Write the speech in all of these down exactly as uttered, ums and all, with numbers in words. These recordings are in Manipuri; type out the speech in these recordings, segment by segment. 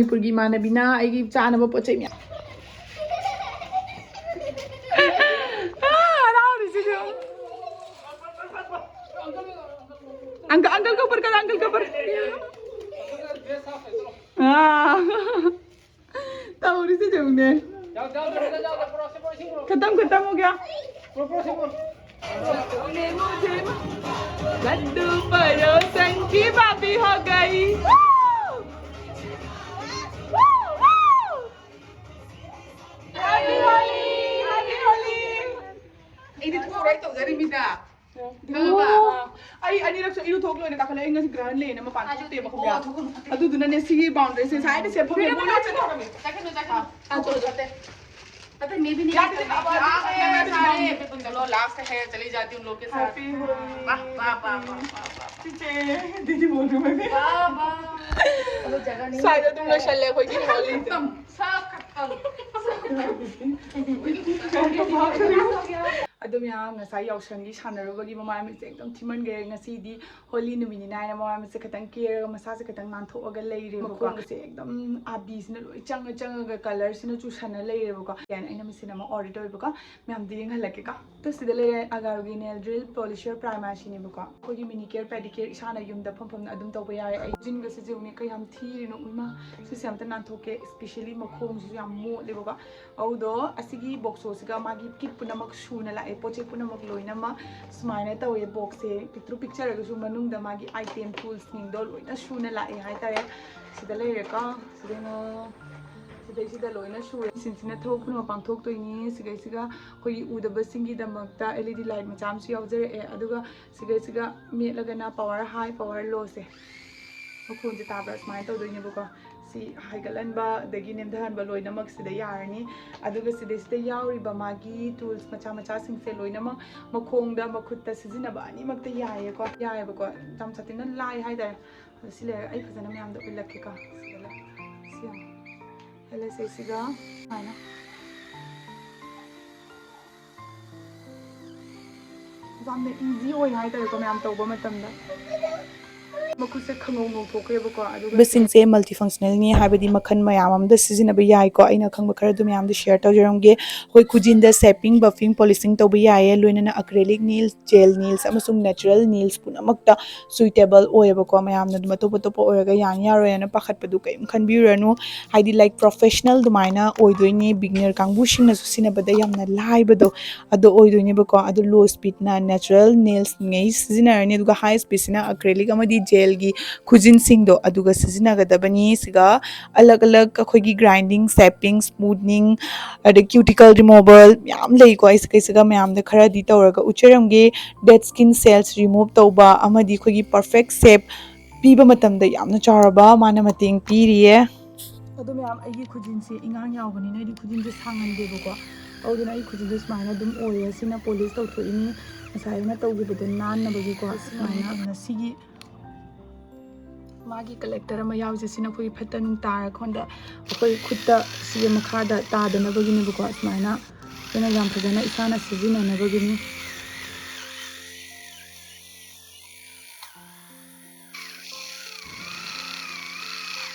ꯃꯅꯤꯄꯨꯔꯒꯤ ꯏꯃꯥꯟꯅꯕꯤꯅ ꯑꯩꯒꯤ ꯆꯥꯅꯕ ꯄꯣꯠ ꯆꯩ ꯃꯌꯥꯝ꯫ ꯑꯥ, ꯍꯔꯥꯎꯔꯤꯁꯤꯁꯨ꯫ Uncle, uncle के ऊपर कर, uncle के ऊपर। ꯑꯥ꯫ ꯇꯧꯔꯤꯁꯦ ꯌꯦꯡꯉꯨꯅꯦ꯫ खत्म, खत्म हो गया। लड्डू परोसन की भाभी हो गई। Happy Holi! Happy Holi! ꯑꯩꯗꯤ ꯊꯣꯛꯑꯔꯣꯏ ꯇꯧꯖꯔꯤꯃꯤꯗ꯫ ꯈꯪꯉꯕ? ꯑꯩ ꯑꯅꯤꯔꯛꯁꯨ ꯏꯔꯨꯊꯣꯛ ꯂꯣꯏꯅ ꯀꯥꯈꯠꯂꯦ꯫ ꯑꯩ ꯉꯁꯤ ꯒ꯭ꯔꯍꯟ ꯂꯩꯌꯦꯅ ꯃꯄꯥꯟ ꯊꯣꯛꯇꯦꯕ, ꯈꯪꯕ꯭ꯔꯥ? ꯑꯗꯨꯗꯨꯅꯅꯦ ꯁꯤꯒꯤ boundaryꯁꯦ ꯁꯥꯏꯗ ꯁꯦ ꯐꯝꯃꯦ꯫ ꯃꯣꯏ ꯂꯣꯏ ꯆꯠꯊꯣꯛꯈ꯭ꯔꯃꯤ꯫ ꯆꯠꯀꯅꯨ, ꯆꯠꯀꯅꯨ꯫ ꯑꯥ, ꯆꯠꯂꯣ, ꯆꯠꯇꯦ꯫ ꯑꯗ maybe ꯌꯥꯗꯦ, ꯌꯥꯗꯦ, ꯌꯥꯗꯦ, ꯌꯥꯗꯦ꯫ ꯆꯠꯂꯣ, last है, चली जाती हूँ लोग के साथ। Happy Holi। वाह, वाह, वाह, वाह, वाह, वाह। ꯆꯤꯆꯦ, ꯗꯤꯗꯤ ꯃꯣꯟꯗꯨ ꯃꯕꯤ꯫ वाह, वाह। वो जगह नहीं है। ꯁ꯭ꯋꯥꯏꯗ ꯑꯗꯨꯝ ꯂꯣꯏꯁꯜꯂꯦ ꯑꯩꯈꯣꯏꯒꯤ ꯍꯣꯂꯤꯁꯦ꯫ खत्म, सब खत्म। ꯑꯗꯨ ꯃꯌꯥꯝ ꯉꯁꯥꯏ ꯌꯥꯎꯁꯪꯒꯤ ꯁꯥꯟꯅꯔꯨꯕꯒꯤ ꯃꯃꯥꯏ ꯃꯃꯤꯠꯁꯦ ꯑꯦꯛꯗꯝ ꯊꯤꯃꯟꯈ꯭ꯔꯦ꯫ ꯉꯁꯤꯗꯤ ꯍꯣꯂꯤ ꯅꯨꯃꯤꯠꯅꯤꯅ ꯍꯥꯏꯅ ꯃꯃꯥꯏ ꯃꯃꯤꯠꯁꯦ ꯈꯤꯇꯪ ꯀꯦꯔꯒ ꯃꯁꯥꯁꯦ ꯈꯤꯇꯪ ꯅꯥꯟꯊꯣꯛꯑꯒ ꯂꯩꯔꯦꯕꯀꯣ꯫ ꯃꯈꯣꯡꯒꯁꯦ ꯑꯦꯛꯗꯝ ꯑꯥꯕꯤꯁꯤꯅ ꯂꯣꯏ ꯆꯪꯉ ꯆꯪꯉꯒ colourꯁꯤꯅ ꯆꯨꯁꯟꯅ ꯂꯩꯔꯦꯕꯀꯣ꯫ ꯑꯩꯅ ꯃꯤꯁꯤꯟ ꯑꯃ order ꯇꯧꯋꯦꯕꯀꯣ꯫ ꯃꯌꯥꯝꯗꯤ ꯌꯦꯡꯍꯜꯂꯛꯀꯦꯀꯣ꯫ ꯑꯗꯣ ꯁꯤꯗ ꯂꯩꯔꯦ ꯑꯒꯥꯔꯣꯒꯤ nail drill polisher primer ꯁꯤꯅꯦꯕꯀꯣ꯫ ꯑꯩꯈꯣꯏꯒꯤ manicure pedicure ꯏꯁꯥꯅ ꯌꯨꯝꯗ ꯐꯝ ꯐꯝꯅ ꯑꯗꯨꯝ ꯇꯧꯕ ꯌꯥꯔꯦ꯫ ꯑꯩ ꯈꯨꯖꯤꯟꯒꯁꯦ ꯌꯦꯡꯉꯨꯅꯦ ꯀꯌꯥꯝ ꯊꯤꯔꯤꯅꯣ꯫ ꯏꯃꯥ, ꯁꯤꯁꯦ ꯑꯝꯇ ꯅꯥꯟꯊꯣꯛꯀꯦ꯫ Especially ꯃꯈꯣꯡꯁꯤꯁꯨ ꯌꯥꯝ ꯃꯣꯠꯂꯦꯕꯀꯣ꯫ ꯑꯗꯨꯗꯣ ꯑꯁꯤꯒꯤ box ꯁꯣꯁꯤꯒ ꯃꯥꯒꯤ kit ꯄꯨꯝꯅꯃꯛ ꯁꯨꯅ ꯂꯥꯛꯑꯦ꯫ ꯄꯣꯠ ꯆꯩ ꯄꯨꯝꯅꯃꯛ ꯂꯣꯏꯅꯃꯛ ꯁꯨꯃꯥꯏꯅ ꯇꯧꯋꯦ꯫ Boxꯁꯦ ꯄꯤꯛꯇ꯭ꯔꯨ ꯄꯤꯛꯆꯔꯒꯁꯨ ꯃꯅꯨꯡꯗ ꯃꯥꯒꯤ item toolsꯁꯤꯡꯗꯣ ꯂꯣꯏꯅ ꯁꯨꯅ ꯂꯥꯛꯑꯦ ꯍꯥꯏꯇꯥꯔꯦ꯫ ꯁꯤꯗ ꯂꯩꯔꯦꯀꯣ꯫ ꯁꯤꯗꯩꯅ ꯁꯤꯗꯩꯁꯤꯗ ꯂꯣꯏꯅ ꯁꯨꯔꯦ꯫ ꯁꯤꯟꯁꯤꯅ ꯊꯕꯛ ꯄꯨꯝꯅꯃꯛ ꯄꯥꯡꯊꯣꯛꯇꯣꯏꯅꯤ꯫ ꯁꯤꯒꯩꯁꯤꯒ ꯑꯩꯈꯣꯏꯒꯤ ꯎꯗꯕꯁꯤꯡꯒꯤꯗꯃꯛꯇ LED light ꯃꯆꯥ ꯑꯃꯁꯨ ꯌꯥꯎꯖꯔꯛꯑꯦ꯫ ꯑꯗꯨꯒ ꯁꯤꯒꯩꯁꯤꯒ ꯃꯦꯠꯂꯒꯅ power high, power lowꯁꯦ꯫ ꯃꯈꯣꯟꯁꯦ ꯇꯥꯕ꯭ꯔꯥ? ꯁꯨꯃꯥꯏꯅ ꯇꯧꯗꯣꯏꯅꯦꯕꯀꯣ꯫ ꯁꯤ ꯍꯥꯏꯒꯠꯍꯟꯕ ꯑꯗꯒꯤ ꯅꯦꯝꯊꯍꯟꯕ ꯂꯣꯏꯅꯃꯛ ꯁꯤꯗ ꯌꯥꯔꯅꯤ꯫ ꯑꯗꯨꯒ ꯁꯤꯗꯩꯁꯤꯗ ꯌꯥꯎꯔꯤꯕ ꯃꯥꯒꯤ tools ꯃꯆꯥ ꯃꯆꯥꯁꯤꯡꯁꯦ ꯂꯣꯏꯅꯃꯛ ꯃꯈꯣꯡꯗ, ꯃꯈꯨꯠꯇ ꯁꯤꯖꯤꯟꯅꯕ ꯑꯅꯤꯃꯛꯇ ꯌꯥꯏꯌꯦꯀꯣ꯫ ꯌꯥꯏꯌꯦꯕꯀꯣ꯫ ꯌꯥꯝ ꯁꯥꯊꯤꯅ ꯂꯥꯏ ꯍꯥꯏꯇꯥꯔꯦ꯫ ꯑꯗꯣ ꯁꯤ ꯂꯩꯔꯒ ꯑꯩ ꯐꯖꯅ ꯃꯌꯥꯝꯗ ꯎꯠꯂꯛꯀꯦꯀꯣ꯫ ꯁꯤꯗ ꯂꯩ꯫ ꯁꯤ ꯌꯦꯡꯉꯣ꯫ ꯑꯦꯜ ꯑꯦꯁ ꯑꯦꯁ ꯁꯤꯒ ꯁꯨꯃꯥꯏꯅ꯫ ꯌꯥꯝꯅ easy ꯑꯣꯏ ꯍꯥꯏꯇꯥꯔꯦꯀꯣ ꯃꯌꯥꯝ ꯇꯧꯕ ꯃꯇꯝꯗ꯫ ꯃꯈꯨꯠꯁꯦ ꯈꯪꯉꯧ ꯉꯧꯊꯣꯛꯈ꯭ꯔꯦꯕꯀꯣ꯫ ꯑꯗꯨꯒ ꯕꯁꯤꯡꯁꯦ multifunctional ꯅꯤ, ꯍꯥꯏꯕꯗꯤ ꯃꯈꯜ ꯃꯌꯥꯝ ꯑꯃꯗ ꯁꯤꯖꯤꯟꯅꯕ ꯌꯥꯏꯀꯣ꯫ ꯑꯩꯅ ꯈꯪꯕ ꯈꯔ ꯑꯗꯨ ꯃꯌꯥꯝꯗꯣ share ꯇꯧꯖꯔꯝꯒꯦ꯫ ꯑꯩꯈꯣꯏ ꯈꯨꯖꯤꯟꯗ shaping, buffing, polishing ꯇꯧꯕ ꯌꯥꯏꯌꯦ, ꯂꯣꯏꯅꯅ acrylic nails, gel nails ꯑꯃꯁꯨꯡ natural nails ꯄꯨꯝꯅꯃꯛꯇ suitable ꯑꯣꯏꯌꯦꯕꯀꯣ꯫ ꯃꯌꯥꯝꯅ ꯑꯗꯨꯝ ꯑꯇꯣꯞ ꯑꯇꯣꯞꯄ ꯑꯣꯏꯔꯒ ꯌꯥꯅꯤ ꯌꯥꯔꯣꯏꯅ ꯄꯥꯈꯠꯄꯗꯨ ꯀꯔꯤꯝ ꯈꯟꯕꯤꯔꯨꯔꯅꯨ꯫ ꯍꯥꯏꯗꯤ, like, professional ꯑꯗꯨꯃꯥꯏꯅ ꯑꯣꯏꯗꯣꯏꯅꯤ, beginner ꯀꯥꯡꯕꯨꯁꯤꯡꯅꯁꯨ ꯁꯤꯖꯤꯟꯅꯕꯗ ꯌꯥꯝꯅ ꯂꯥꯏꯕꯗꯣ ꯑꯗꯣ ꯑꯣꯏꯗꯣꯏꯅꯦꯕꯀꯣ꯫ ꯑꯗꯣ low speed ꯅ natural nails ꯉꯩ ꯁꯤꯖꯤꯟꯅꯔꯅꯤ, ꯑꯗꯨꯒ high speed ꯁꯤꯅ acrylic ꯑꯃꯗꯤ gel ꯒꯤ ꯈꯨꯖꯤꯟꯁꯤꯡꯗꯣ ꯑꯗꯨꯒ ꯁꯤꯖꯤꯟꯅꯒꯗꯕꯅꯤ꯫ ꯁꯤꯒ ꯑꯂꯛ ꯑꯂꯛ ꯑꯩꯈꯣꯏꯒꯤ grinding, shaping, smoothing, ꯑꯗꯩ cuticle removal ꯃꯌꯥꯝ ꯂꯩꯀꯣ꯫ ꯑꯩ ꯁꯤꯒ ꯃꯌꯥꯝꯗ ꯈꯔꯗꯤ ꯇꯧꯔꯒ ꯎꯠꯆꯔꯝꯒꯦ꯫ Dead skin cells remove ꯇꯧꯕ ꯑꯃꯗꯤ ꯑꯩꯈꯣꯏꯒꯤ perfect shape ꯄꯤꯕ ꯃꯇꯝꯗ ꯌꯥꯝꯅ ꯆꯥꯎꯔꯕ ꯃꯥꯅ ꯃꯇꯦꯡ ꯄꯤꯔꯤꯌꯦ꯫ ꯑꯗꯣ ꯃꯌꯥꯝ, ꯑꯩꯒꯤ ꯈꯨꯖꯤꯟꯁꯦ ꯏꯉꯥꯡ ꯌꯥꯎꯕꯅꯤꯅ ꯑꯩꯗꯤ ꯈꯨꯖꯤꯟꯁꯦ ꯁꯥꯡꯍꯟꯗꯦꯕꯀꯣ꯫ ꯑꯗꯨꯅ ꯑꯩ ꯈꯨꯖꯤꯟꯁꯦ ꯁꯨꯃꯥꯏꯅ ꯑꯗꯨꯝ ꯑꯣꯏꯌꯦ꯫ ꯁꯤꯅ polish ꯇꯧꯊꯣꯛꯏꯅꯤ, ꯉꯁꯥꯏ ꯑꯩꯅ ꯇꯧꯈꯤꯕꯗꯣ ꯅꯥꯟꯅꯕꯒꯤꯀꯣ꯫ ꯁꯨꯃꯥꯏꯅ ꯁꯤꯒꯤ ꯃꯥꯒꯤ collector ꯑꯃ ꯌꯥꯎꯁꯦ꯫ ꯁꯤꯅ ꯑꯩꯈꯣꯏꯒꯤ ꯐꯠꯇ ꯅꯨꯡ ꯇꯥꯔꯀꯥꯟꯗ ꯑꯩꯈꯣꯏ ꯈꯨꯠꯇ ꯁꯤꯒꯤ ꯃꯈꯥꯗ ꯇꯥꯗꯅꯕꯒꯤꯅꯦꯕꯀꯣ꯫ ꯁꯨꯃꯥꯏꯅ ꯑꯩꯈꯣꯏꯅ ꯌꯥꯝ ꯐꯖꯅ ꯏꯁꯥꯅ ꯁꯤꯖꯤꯟꯅꯅꯕꯒꯤꯅꯤ꯫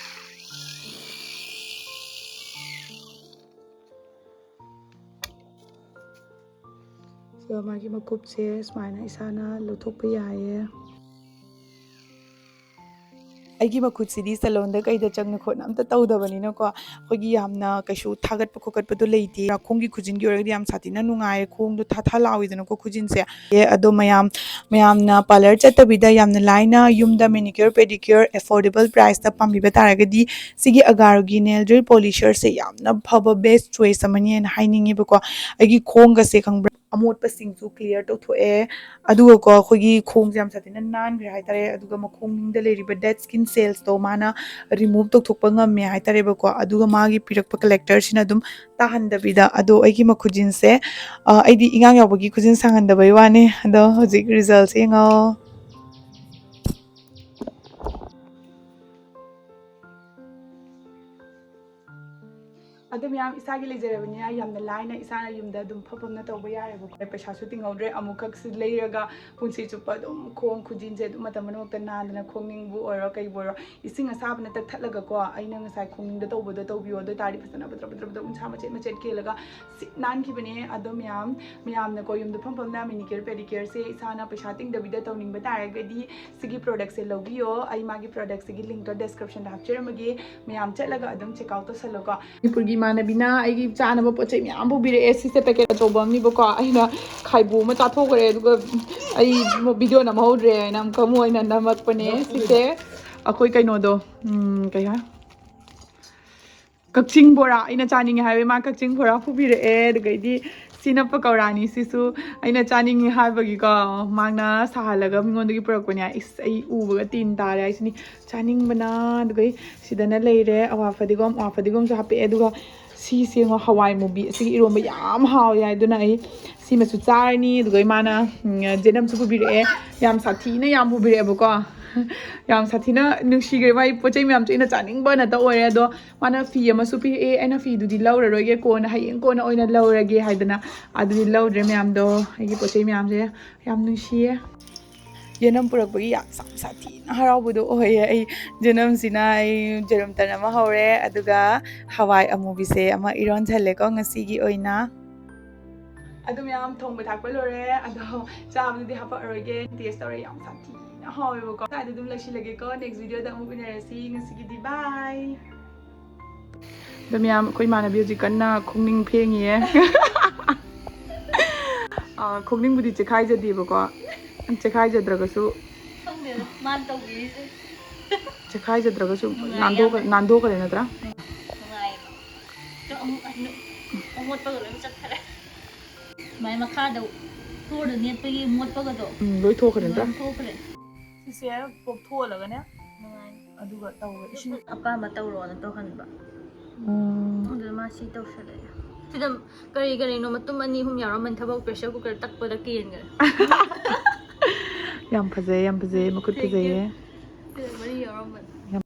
ꯁꯤꯒ ꯃꯥꯒꯤ ꯃꯀꯨꯞꯁꯦ ꯁꯨꯃꯥꯏꯅ ꯏꯁꯥꯅ ꯂꯧꯊꯣꯛꯄ ꯌꯥꯏꯌꯦ꯫ ꯑꯩꯒꯤ ꯃꯈꯨꯠꯁꯤꯗꯤ salon ꯗ ꯀꯩꯗ ꯆꯪꯅ ꯈꯣꯠꯅ ꯑꯝꯇ ꯇꯧꯗꯕꯅꯤꯅꯀꯣ, ꯑꯩꯈꯣꯏꯒꯤ ꯌꯥꯝꯅ ꯀꯩꯁꯨ ꯊꯥꯒꯠꯄ ꯈꯣꯠꯀꯠꯄꯗꯣ ꯂꯩꯇꯦ꯫ ꯈꯣꯡꯒꯤ ꯈꯨꯖꯤꯟꯒꯤ ꯑꯣꯏꯔꯒꯗꯤ ꯌꯥꯝ ꯁꯥꯊꯤꯅ ꯅꯨꯡꯉꯥꯏꯌꯦ, ꯈꯣꯡꯗꯣ ꯊꯥ ꯊꯥ ꯂꯥꯎꯋꯤꯗꯅꯀꯣ ꯈꯨꯖꯤꯟꯁꯦ꯫ ꯑꯦ, ꯑꯗꯣ ꯃꯌꯥꯝ, ꯃꯌꯥꯝꯅ parlour ꯆꯠꯇꯕꯤꯗ ꯌꯥꯝꯅ ꯂꯥꯏꯅ ꯌꯨꯝꯗ manicure, pedicure affordable price ꯇ ꯄꯥꯝꯕꯤꯕ ꯇꯥꯔꯒꯗꯤ ꯁꯤꯒꯤ ꯑꯒꯥꯔꯣꯒꯤ nail drill polisher ꯁꯦ ꯌꯥꯝꯅ ꯐꯕ best choice ꯑꯃꯅꯤ ꯍꯥꯏꯅ ꯍꯥꯏꯅꯤꯡꯉꯦꯕꯀꯣ꯫ ꯑꯩꯒꯤ ꯈꯣꯡꯒꯁꯦ ꯈꯪꯕ꯭ꯔꯥ, ꯑꯃꯣꯠꯄꯁꯤꯡꯁꯨ clear ꯇꯧꯊꯣꯛꯑꯦ꯫ ꯑꯗꯨꯒꯀꯣ, ꯑꯩꯈꯣꯏꯒꯤ ꯈꯣꯡꯁꯦ ꯌꯥꯝ ꯁꯥꯊꯤꯅ ꯅꯥꯟꯈ꯭ꯔꯦ ꯍꯥꯏꯇꯥꯔꯦ꯫ ꯑꯗꯨꯒ ꯃꯈꯣꯡ ꯅꯤꯡꯗ ꯂꯩꯔꯤꯕ dead skin cells ꯇꯣ ꯃꯥꯅ remove ꯇꯧꯊꯣꯛꯄ ꯉꯝꯃꯦ ꯍꯥꯏꯇꯥꯔꯦꯕꯀꯣ꯫ ꯑꯗꯨꯒ ꯃꯥꯒꯤ ꯄꯤꯔꯛꯄ collector ꯁꯤꯅ ꯑꯗꯨꯝ ꯇꯥꯍꯟꯗꯕꯤꯗ꯫ ꯑꯗꯣ ꯑꯩꯒꯤ ꯃꯈꯨꯖꯤꯟꯁꯦ, ꯑ, ꯑꯩꯗꯤ ꯏꯉꯥꯡ ꯌꯥꯎꯕꯒꯤ ꯈꯨꯖꯤꯟ ꯁꯥꯡꯍꯟꯗꯕꯩ ꯋꯥꯅꯦ꯫ ꯑꯗꯣ ꯍꯧꯖꯤꯛ result ꯁꯦ ꯌꯦꯡꯉꯣ꯫ ꯑꯗꯨ ꯃꯌꯥꯝ ꯏꯁꯥꯒꯤ ꯂꯩꯖꯔꯕꯅꯤꯅ ꯌꯥꯝꯅ ꯂꯥꯏꯅ ꯏꯁꯥꯅ ꯌꯨꯝꯗ ꯑꯗꯨꯝ ꯐꯝ ꯐꯝꯅ ꯇꯧꯕ ꯌꯥꯔꯦꯕꯀꯣ꯫ ꯄꯩꯁꯥꯁꯨ ꯇꯤꯡꯍꯧꯗ꯭ꯔꯦ, ꯑꯃꯨꯛꯈꯛꯁꯨ ꯂꯩꯔꯒ ꯄꯨꯟꯁꯤ ꯆꯨꯞꯄ ꯑꯗꯨꯝ ꯈꯣꯡ ꯈꯨꯖꯤꯟꯁꯦ ꯑꯗꯨꯝ ꯃꯇꯝ ꯄꯨꯝꯅꯃꯛꯇ ꯅꯥꯟꯗꯅ ꯈꯣꯡꯅꯤꯡꯕꯨ ꯑꯣꯏꯔꯣ ꯀꯩꯕꯨ ꯑꯣꯏꯔꯣ ꯏꯁꯤꯡ ꯑꯁꯥꯕꯅ ꯇꯛꯊꯠꯂꯒꯀꯣ, ꯑꯩꯅ ꯉꯁꯥꯏ ꯈꯣꯡꯅꯤꯡꯗ ꯇꯧꯕꯗꯣ ꯇꯧꯕꯤꯌꯣ꯫ ꯑꯗꯨ ꯑꯣꯏ ꯇꯥꯔꯗꯤ ꯐꯖꯅ ꯕꯗ꯭ꯔ ꯕꯗ꯭ꯔ ꯕꯗ꯭ꯔ ꯎꯟꯁꯥ ꯃꯆꯦꯠ ꯃꯆꯦꯠ ꯀꯦꯜꯂꯒ ꯁꯤꯠ ꯅꯥꯟꯈꯤꯕꯅꯦ꯫ ꯑꯗꯣ ꯃꯌꯥꯝ, ꯃꯌꯥꯝꯅꯀꯣ ꯌꯨꯝꯗ ꯐꯝ ꯐꯝꯅ manicure pedicure ꯁꯦ ꯏꯁꯥꯅ ꯄꯩꯁꯥ ꯇꯤꯡꯗꯕꯤꯗ ꯇꯧꯅꯤꯡꯕ ꯇꯥꯔꯒꯗꯤ ꯁꯤꯒꯤ product ꯁꯦ ꯂꯧꯕꯤꯌꯣ꯫ ꯑꯩ ꯃꯥꯒꯤ product ꯁꯤꯒꯤ link ꯇꯣ description ꯗ ꯍꯥꯞꯆꯔꯝꯃꯒꯦ, ꯃꯌꯥꯝ ꯆꯠꯂꯒ ꯑꯗꯨꯝ check out ꯇꯧꯁꯜꯂꯣꯀꯣ꯫ ꯃꯅꯤꯄꯨꯔꯒꯤ ꯏꯃꯥꯟꯅꯕꯤꯅ ꯑꯩꯒꯤ ꯆꯥꯅꯕ ꯄꯣꯠ ꯆꯩ ꯃꯌꯥꯝ ꯄꯨꯕꯤꯔꯛꯑꯦ꯫ ꯁꯤꯁꯦ packet ꯑꯆꯧꯕ ꯑꯃꯅꯤꯕꯀꯣ, ꯑꯩꯅ ꯈꯥꯏꯕꯣ ꯑꯃ ꯆꯥꯊꯣꯛꯈ꯭ꯔꯦ, ꯑꯗꯨꯒ ꯑꯩ video ꯅꯝꯍꯧꯗ꯭ꯔꯦ ꯍꯥꯏꯅ ꯑꯃꯨꯛꯀ ꯑꯃꯨꯛ ꯑꯣꯏꯅ ꯅꯝꯃꯛꯄꯅꯦ꯫ ꯁꯤꯁꯦ ꯑꯩꯈꯣꯏ ꯀꯩꯅꯣꯗꯣ, ꯎꯝ, ꯀꯩ ꯍꯥꯏ, ꯀꯛꯆꯤꯡ ꯕꯣꯔꯥ ꯑꯩꯅ ꯆꯥꯅꯤꯡꯉꯦ ꯍꯥꯏꯕ, ꯃꯥ ꯀꯛꯆꯤꯡ ꯕꯣꯔꯥ ꯄꯨꯕꯤꯔꯛꯑꯦ꯫ ꯑꯗꯨꯒꯩꯗꯤ ꯁꯤꯅ ꯄꯀꯧꯔꯥꯅꯤ, ꯁꯤꯁꯨ ꯑꯩꯅ ꯆꯥꯅꯤꯡꯉꯦ ꯍꯥꯏꯕꯒꯤꯀꯣ, ꯃꯥꯅ ꯁꯥꯍꯜꯂꯒ ꯃꯤꯉꯣꯟꯗꯒꯤ ꯄꯨꯔꯛꯄꯅꯦ꯫ ꯏꯁ, ꯑꯩ ꯎꯕꯒ ꯇꯤꯟ ꯇꯥꯔꯦ ꯍꯥꯏꯁꯤꯅꯤ, ꯆꯥꯅꯤꯡꯕꯅ꯫ ꯑꯗꯨꯒꯩ ꯁꯤꯗꯅ ꯂꯩꯔꯦ ꯑꯋꯥ ꯐꯗꯤꯒꯣꯝ, ꯑꯋꯥ ꯐꯗꯤꯒꯣꯝꯁꯨ ꯍꯥꯞꯄꯛꯑꯦ꯫ ꯑꯗꯨꯒ ꯁꯤꯁꯦ ꯌꯦꯡꯉꯣ, ꯍꯋꯥꯏ ꯃꯨꯕꯤ, ꯑꯁꯤꯒꯤ ꯏꯔꯣꯝꯕ ꯌꯥꯝ ꯍꯥꯎꯋꯦ ꯍꯥꯏꯗꯨꯅ ꯑꯩ ꯁꯤꯃꯁꯨ ꯆꯥꯔꯅꯤ꯫ ꯑꯗꯨꯒ ꯏꯃꯥꯅ, ꯎꯝ, ꯖꯦꯅꯝꯁꯨ ꯄꯨꯕꯤꯔꯛꯑꯦ, ꯌꯥꯝ ꯁꯥꯊꯤꯅ ꯌꯥꯝ ꯄꯨꯕꯤꯔꯛꯑꯦꯕꯀꯣ꯫ ꯌꯥꯝ ꯁꯥꯊꯤꯅ ꯅꯨꯡꯁꯤꯈ꯭ꯔꯦ꯫ ꯃꯥꯒꯤ ꯄꯣꯠ ꯆꯩ ꯃꯌꯥꯝꯁꯦ ꯑꯩꯅ ꯆꯥꯅꯤꯡꯕꯅ ꯇ ꯑꯣꯏꯔꯦ꯫ ꯑꯗꯣ ꯃꯥꯅ ꯐꯤ ꯑꯃꯁꯨ ꯄꯤꯔꯛꯑꯦ, ꯑꯩꯅ ꯐꯤꯗꯨꯗꯤ ꯂꯧꯔꯔꯣꯏꯒꯦ, ꯀꯣꯟꯅ, ꯍꯌꯦꯡ ꯀꯣꯟꯅ ꯑꯣꯏꯅ ꯂꯧꯔꯒꯦ ꯍꯥꯏꯗꯅ ꯑꯗꯨꯗꯤ ꯂꯧꯗ꯭ꯔꯦ ꯃꯌꯥꯝꯗꯣ꯫ ꯑꯩꯒꯤ ꯄꯣꯠ ꯆꯩ ꯃꯌꯥꯝꯁꯦ ꯌꯥꯝ ꯅꯨꯡꯁꯤꯌꯦ꯫ ꯌꯦꯅꯝ ꯄꯨꯔꯛꯄꯒꯤ ꯌꯥꯝ ꯁꯥ-, ꯁꯥꯊꯤꯅ ꯍꯔꯥꯎꯕꯗꯣ ꯑꯣꯏꯌꯦ꯫ ꯑꯩ ꯌꯦꯅꯝꯁꯤꯅ ꯑꯩ ꯖꯦꯔꯨꯝ ꯇꯟ ꯑꯃ ꯍꯧꯔꯦ, ꯑꯗꯨꯒ ꯍꯋꯥꯏ ꯑꯃꯨꯕꯤꯁꯦ ꯑꯃ ꯏꯔꯣꯟꯁꯜꯂꯦꯀꯣ ꯉꯁꯤꯒꯤ ꯑꯣꯏꯅ꯫ ꯑꯗꯨ ꯃꯌꯥꯝ ꯊꯣꯡꯕ ꯊꯥꯛꯄ ꯂꯣꯏꯔꯦ, ꯑꯗꯣ ꯆꯥꯕꯗꯨꯗꯤ ꯍꯥꯄꯛꯑꯔꯣꯏꯒꯦ꯫ Taste ꯇꯧꯔꯦ, ꯌꯥꯝ ꯁꯥꯊꯤꯅ ꯍꯥꯎꯋꯦꯕꯀꯣ꯫ ꯑꯗꯨ ꯑꯗꯨꯝ ꯂꯣꯏꯁꯤꯜꯂꯒꯦꯀꯣ꯫ Next video ꯗ ꯑꯃꯨꯛ ꯎꯅꯔꯁꯤ꯫ ꯉꯁꯤꯒꯤꯗꯤ bye꯫ ꯑꯗꯣ ꯃꯌꯥꯝ, ꯑꯩꯈꯣꯏ ꯏꯃꯥꯟꯅꯕꯤ ꯍꯧꯖꯤꯛ ꯀꯟꯅ ꯈꯣꯡꯅꯤꯡ ꯐꯦꯡꯉꯤꯌꯦ꯫ ꯑ, ꯈꯣꯡꯅꯤꯡꯕꯨꯗꯤ ꯆꯦꯈꯥꯏꯖꯗꯦꯕꯀꯣ, ꯆꯦꯈꯥꯏꯖꯗ꯭ꯔꯒꯁꯨ, ꯈꯪꯗꯦꯗ, ꯃꯥꯅ ꯇꯧꯕꯤꯔꯤꯁꯦ꯫ ꯆꯦꯈꯥꯏꯖꯗ꯭ꯔꯒꯁꯨ ꯅꯨꯡꯉꯥꯏ ꯅꯥꯟꯗꯣꯛꯈ꯭ꯔꯦ, ꯌꯥꯝꯅ꯫ ꯅꯥꯟꯗꯣꯛꯈ꯭ꯔꯦ ꯅꯠꯇ꯭ꯔꯥ? ꯅꯨꯡꯉꯥꯏꯌꯦꯕ꯫ ꯑꯗꯣ ꯑꯃꯨꯛ, ꯑꯃꯨꯛ ꯑꯃꯣꯠꯄꯒ ꯂꯣꯏ ꯆꯠꯈ꯭ꯔꯦ꯫ ꯁꯨꯃꯥꯏꯅ ꯃꯈꯥꯗ floor ꯗ ꯅꯦꯠꯄꯒꯤ ꯃꯣꯠꯄꯒꯗꯣ ꯎꯝ, ꯂꯣꯏ ꯊꯣꯛꯈ꯭ꯔꯦ ꯅꯠꯇ꯭ꯔꯥ? ꯂꯣꯏ ꯊꯣꯛꯈ꯭ꯔꯦ꯫ ꯁꯤꯁꯦ ꯄꯣꯞꯊꯣꯛꯍꯜꯂꯒꯅꯦ, ꯅꯨꯡꯉꯥꯏ꯫ ꯑꯗꯨꯒ ꯇꯧꯔꯣ, ꯏꯁꯤꯡ꯫ ꯑꯄꯥꯝꯕ ꯇꯧꯔꯣꯅ ꯇꯧꯍꯟꯕ꯫ ꯎꯝ꯫ ꯑꯗꯨꯗ ꯃꯥ ꯁꯤ ꯇꯧꯁꯜꯂꯛꯑꯦ꯫ ꯁꯤꯗ ꯀꯔꯤ ꯀꯔꯤꯅꯣ ꯃꯇꯨꯝ ꯑꯅꯤ ꯑꯍꯨꯝ ꯌꯥꯎꯔꯝꯃꯅꯤ, ꯊꯕꯛ pressure cooker ꯇꯛꯄꯗ ꯀꯦꯟꯈ꯭ꯔꯦ꯫ ꯌꯥꯝ ꯐꯖꯩ, ꯌꯥꯝ ꯐꯖꯩ, ꯃꯈꯨꯠ ꯐꯖꯩꯌꯦ꯫ ꯁꯤꯗ ꯃꯔꯤ ꯌꯥꯎꯔꯝꯃꯅꯤ꯫